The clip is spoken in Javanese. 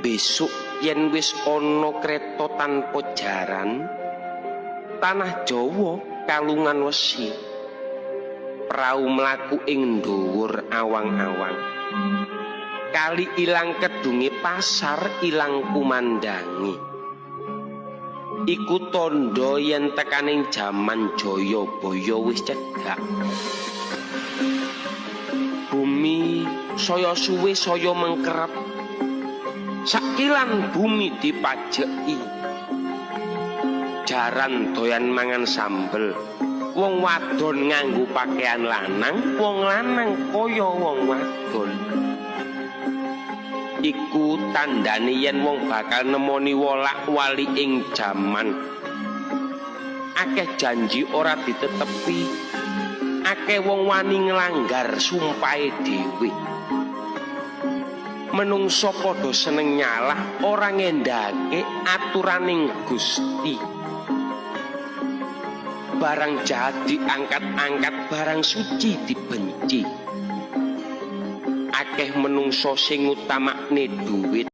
Besok yen wis ana kreta tanpa jaran, tanah Jawa kalungan wesi. Prau mlaku ing dhuwur awang-awang. Kali ilang kedunge, pasar ilang kumandange. Iku tandha yen tekaning jaman Jayabaya wis cedhak. Bumi saya suwe saya mengkerep. Sakilan bumi dipajeki. Jaran doyan mangan sambel. Wong wadon nganggo pakaian lanang, wong lanang kaya wong wadon. Iku tandane yen wong bakal nemoni wolak-wali ing jaman. Akeh janji ora ditetepi. Akeh wong wani nglanggar sumpahe dhewe. Menungso padha seneng nyalah, ora ngendhake aturaning Gusti. Barang jahat diangkat-angkat, barang suci dibenci. Akeh menungso sing ngutamakne duit.